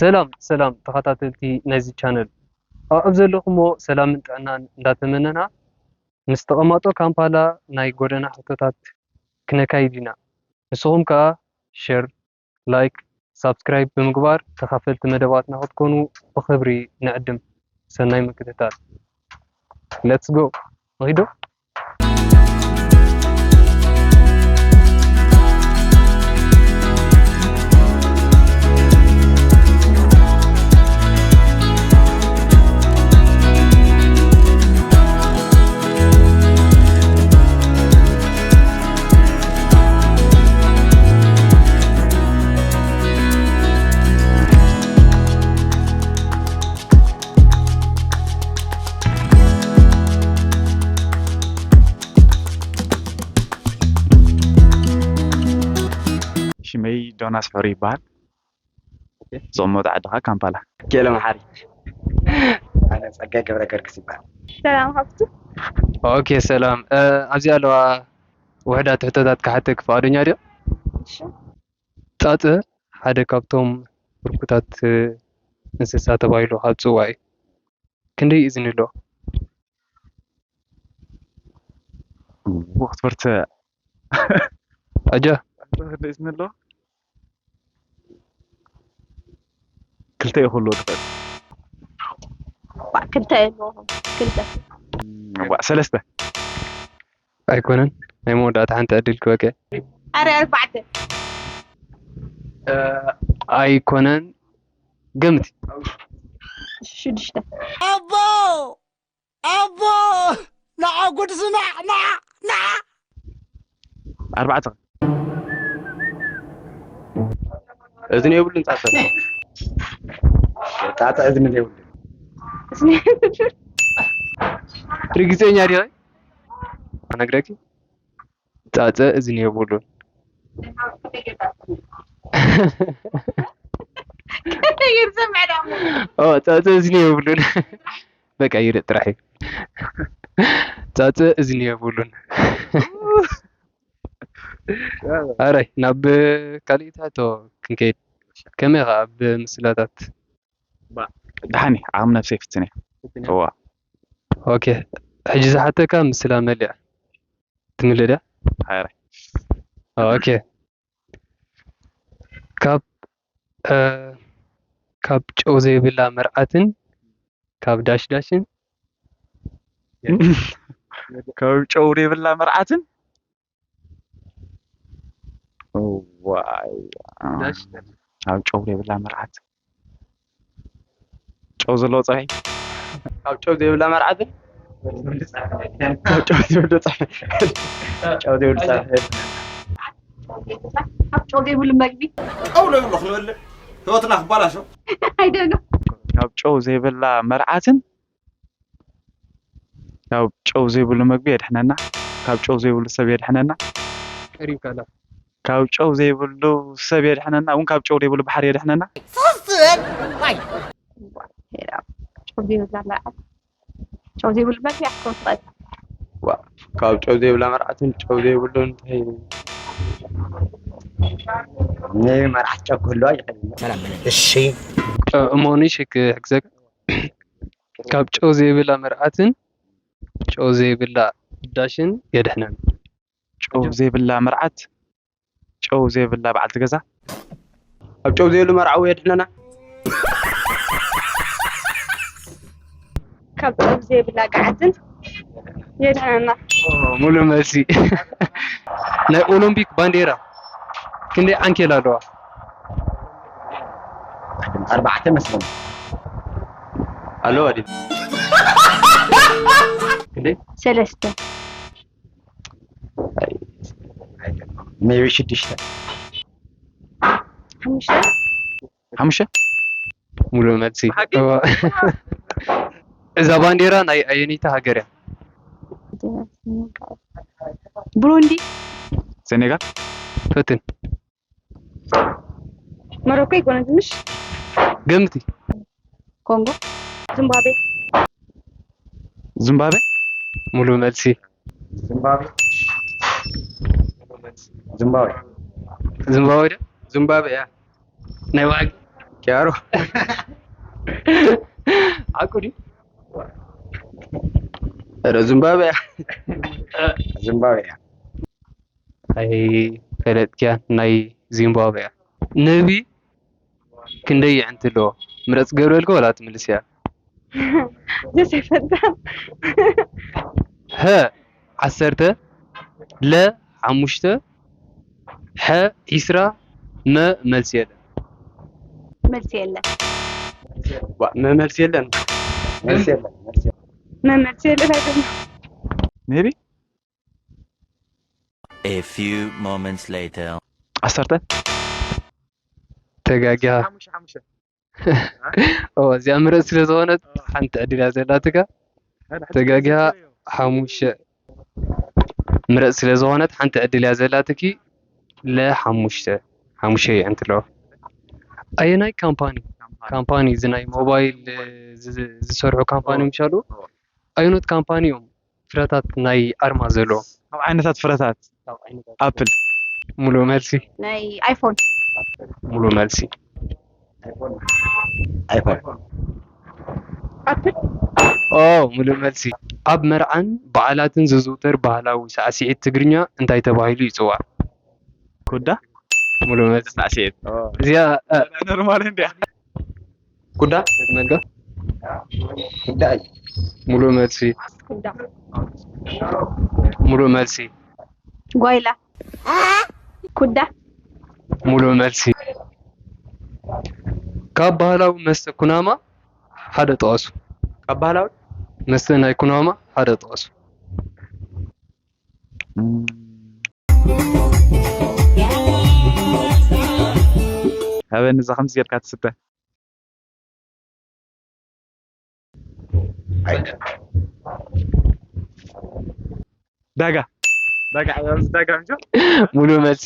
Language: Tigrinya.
ሰላም ሰላም ተኸታተልቲ ናይዚ ቻነል፣ ኣብ ዘለኹሞ ሰላምን ጥዕናን እንዳተመነና፣ ምስ ተቐማጦ ካምፓላ ናይ ጎደና ሕቶታት ክነካይድ ኢና። ንስኹም ከኣ ሸር፣ ላይክ፣ ሳብስክራይብ ብምግባር ተኻፈልቲ መደባትና ክትኮኑ ብኽብሪ ንዕድም። ሰናይ ምክትታል። ሌትስ ጎ። ንኺዶ። ሽመይ ዶናስ ሕሩ ይበሃል። ዝቕመጦ ዓዲ ኸዓ ካምፓላ። ኬሎ መሓሪ። ኣነ ጸጋይ ገብረ ገርግስ ይበሃል። ሰላም ሃብቱ። ኦኬ ሰላም። ኣብዚ ኣለዋ ውሕዳት ሕቶታት ክሓተክ ፍቓደኛ ድዮ? እሺ። ጻጸ ሓደ ካብቶም ህርኩታት እንስሳ ተባሂሉ ካብ ዝጽዋዕ እዩ። ክንደይ እዝኒ ኣለዎ? ክትፈርተ ኣጃ ክንደይ እዝኒ ኣለዎ? ክልተ እዩ ክህልዎ ትኽእል። ክልተ ኣለዎም። ክልተ። ዋእ፣ ሰለስተ። ኣይኮነን፣ ናይ መወዳእታ ሓንቲ ዕድል ክበከ። ኣረ ኣርባዕተ። ኣይኮነን፣ ገምቲ። ሽዱሽተ። ኣቦ ኣቦ ንዓ ጉድ ስማዕ ንዓ ንዓ ኣርባዕተ። እዝኒ የብሉን ጻጸ። ጻጸ እዝኒ ዘይብሉ። ርግጸኛ ዲኻ? ኣነግረኪ። ጻጸ እዝኒ የብሉን። ኦ፣ ጻጸ እዝኒ የብሉን። በቃ ይርጥ ጥራሕ እዩ። ጻጸ እዝኒ የብሉን። ኣራይ ናብ ካልኢት ሕቶ ክንከይድ። ከመይ ኸ ኣብ ምስላታት? ደሓን እየ፣ ዓቕሚ ነብሰይ ፍትን እየ። እዋ። ኦኬ፣ ሕጂ ዝሓተካ ምስላ መሊኣ ትምልእ ድያ? ኣራይ። ኦኬ። ካብ እ፣ ካብ ጨው ዘይብላ መርዓትን ካብ ዳሽዳሽን ካብ ጨው ዘይብላ መርዓትን ዋይ ካብ ጨው ዘይብላ መርዓት ጨው ዘለዎ ፀብሒ ካብ ጨው ዘይብላ መርዓትን ካብ ጨው ዘይብሉ ፀብሒ ጨው ዘይብሉ ፀብሒ ካብ ጨው ዘይብሉ መግቢ ጨው ዘይብሉ ክንበልዕ ህይወትና ክባላሾ ኣይደሎ ካብ ጨው ዘይብላ መርዓትን ካብ ጨው ዘይብሉ መግቢ የድሕነና፣ ካብ ጨው ዘይብሉ ሰብ የድሕነና፣ ቀሪብካ ኣላ። ካብ ጨው ዘይብሉ ሰብ የድሕነና እውን ካብ ጨው ዘይብሉ ባሕሪ የድሕነና። ጨው ዘይብላ መርዓት ጨው ዘይብሉ መግቢ ክትከውን ትኽእል ካብ ጨው ዘይብላ መርዓትን ጨው ዘይብሉ እንታይ ናይ መርዓት ጨው ክህልዋ ይኽእል እዩ። እሺ እሞኒ ሽክ ሕግዘክ ካብ ጨው ዘይብላ መርዓትን ጨው ዘይብላ ዳሽን የድሕነን። ጨው ዘይብላ መርዓት፣ ጨው ዘይብላ በዓልቲ ገዛ። ካብ ጨው ዘይብሉ መርዓዊ የድሕነና። ካብ ጨው ዘይብላ ገዓትን የድሕነና። ሙሉእ መልሲ። ናይ ኦሎምፒክ ባንዴራ ክንደይ ዓንኬል ኣለዋ? ኣርባዕተ መስለኒ ኣለዋ ድዩ? ክንደይ? ሰለስተ ሜቢ ሽዱሽተ ሓሙሽተ ሓሙሽተ ሙሉእ መልሲ። ብሓቂ? እዛ ባንዴራ ናይ ኣየነይቲ ሃገር እያ? ብሩንዲ ሴኔጋል ፈትን መሮኮ ይኮነ ትንሽ ገምቲ። ኮንጎ ዚምባብዌ ዚምባብዌ ሙሉእ መልሲ። ዚምባብዌ ዚምባብዌ ዚምባብዌ ዶ? ዚምባብዌ እያ። ናይ ባዕጊ ኪያሮ። ሓቁ ድዩ? ኧረ ዝምባብያ። ዝምባብያ። ኣይ ፈለጥኪያ ናይ ዚምባብያ። ንህቢ ክንደይ የዕንቲ ኣለዎ? ምረፅ ገብረልከ ወላ ትምልስ እያ? ደስ ኣይፈታን። ሀ ዓሰርተ፣ ለ ሓሙሽተ፣ ሐ ዒስራ፣ መ መልሲ የለን። መልሲ የለን። ዋ፣ መ መልሲ የለን። መልሲ የለን። መልሲ የለን። መ መልሲ የለን ኣይደለም። ሜቢ A few moments later. ዓሰርተ ተጋጊያ። ኦ እዚኣ ምረፅ ስለ ዝኾነት ሓንቲ ዕድል እያ ዘላትካ። ተጋጊያ ሓሙሽተ ምረፅ ስለ ዝኾነት ሓንቲ ዕድል እያ ዘላትኪ። ለ ሓሙሽተ ሓሙሽተ የዕንቲ ኣለዎ። ኣየናይ ካምፓኒ ካምፓኒ እዚ ናይ ሞባይል ዝ- ዝሰርሑ ካምፓኒ ምሻሉ ኣየኖት ካምፓኒ እዮም ፍረታት ናይ ኣርማ ዘለዎ? ካብ ዓይነታት ፍረታት ኣፕል። ሙሉእ መልሲ። ናይ ኣይፎን። ሙሉእ መልሲ። ኣይኮን። ኣፕል። ኦ ሙሉእ መልሲ። ኣብ መርዓን በዓላትን ዝዝውተር ባህላዊ ሳዕስዒት ትግርኛ እንታይ ተባሂሉ ይፅዋዕ? ኩዳ ሙሉእ መልሲ። ሳዕስዒት እዚኣ እ፣ ኖርማል እንዲያ። ኩዳ መልካ ኩዳ እዩ። ሙሉእ መልሲ። ኩዳ። ሙሉእ መልሲ። ጓይላ። ኩዳ። ሙሉእ መልሲ። ካብ ባህላዊ መስተ ኩናማ ሓደ ጠቐሱ። ካብ ባህላዊ መስተ ናይ ኩናማ ሓደ ጠቐሱ። ሃበኒ እዛ ከምዚ ጌርካ ትስተ። ዳጋ ዳጋ ኣብዚ ዳጋ ምጆ ሙሉእ መልሲ።